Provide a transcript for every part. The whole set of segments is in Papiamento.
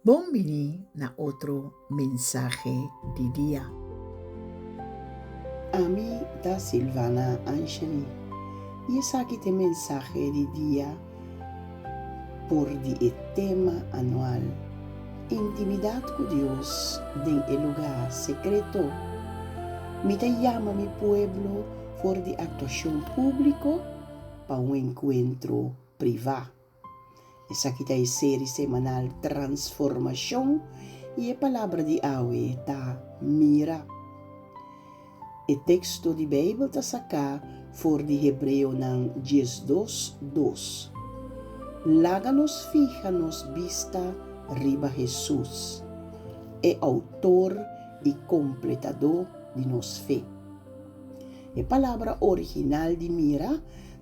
Bon bini na otro mensahe di dia. Ami ta Silvana Anchely y esaki ta e mensahe di dia por di e tema anual Intimidad cu Dios den e lugar secreto. Mi ta yama mi pueblo for di actuacion publico pa un encuentro priva. Esaki ta e seri semanal Transformashon i e palabra di awe ta mira. E teksto di Beibel ta saká for di Hebreonan 12, dos. Laga nos fiha nos bista riba Hesus, e outor i kompletadó di nos fe. E palabra original di mira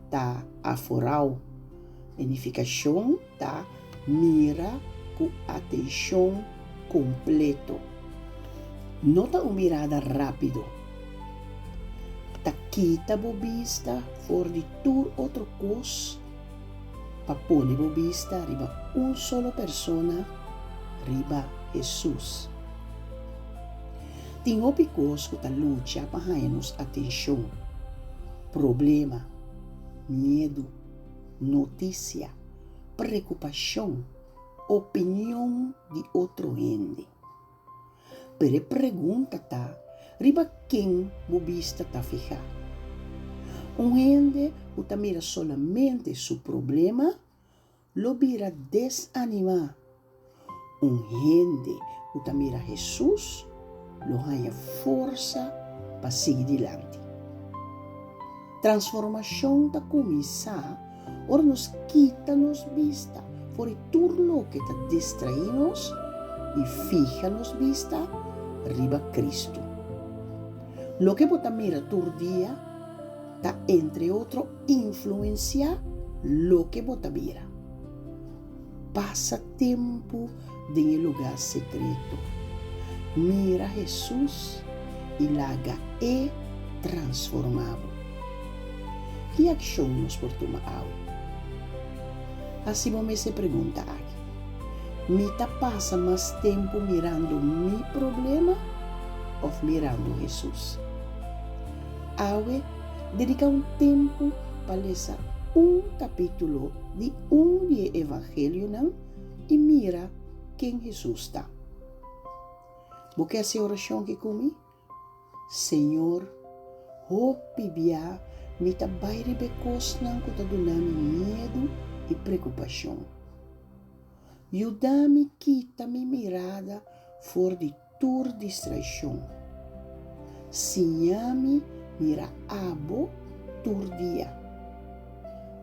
ta aforao. E nifikashon ta mira ku atenshon kompleto. No ta un mirada rápido. Ta kita bo bista for di tur otro kos pa pone bo bista riba un solo persona, riba Hesus. Tin hopi kos ku ta lucha pa haña nos atenshon, problema, miedu, notisia, preokupashon, opinion di otro hende. Pero e pregunta ta, riba ken bo bista ta fihá? Un hende ku ta mira solamente su problema lo bira desanimá. Un hende ku ta mira Hesus lo haña forsa pa sigui dilanti. Transformashon ta kuminsá ora nos kita nos bista for di tur loke ta distraí nos i fiha nos bista riba Kristu. Loke bo ta mira tur dia ta entre otro influensiá loke bo ta bira. Pasa tempu den e lugá sekreto. Mira Hesus i laga E transformá bo. Ki akshon nos por tuma awe? Hasi bo mes e pregunta aki, Mi ta pasa mas tempu mirando mi problema òf mirando Hesus? Awe, dediká un tempu pa lesa un kapítulo di un di e Evangelionan i mira ken Hesus ta. Bo ke hasi e orashon aki ku mi? Señor, hopi bia mi ta bai riba e kosnan ku ta duna mi miedu i preokupashon. Yuda mi kita mi mirada for di tur distraishon. Siña mi mira abo tur dia.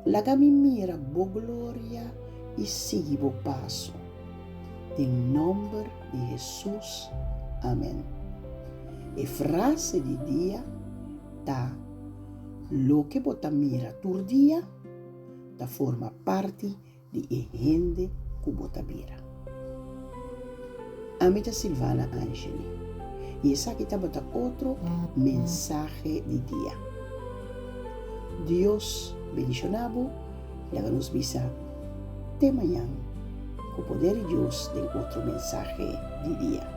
Laga mi mira bo gloria i sigui bo paso. Den nòmber di Hesus, amen. E frase di dia ta, Loke bo ta mira tur dia ta forma parti di e hende ku bo ta bira. Ami ta Silvana Angeli i esaki tabata otro mensahe di dia. Dios bendishoná bo i laga nos bisa te mañan ku poder di Dios den otro mensahe di dia.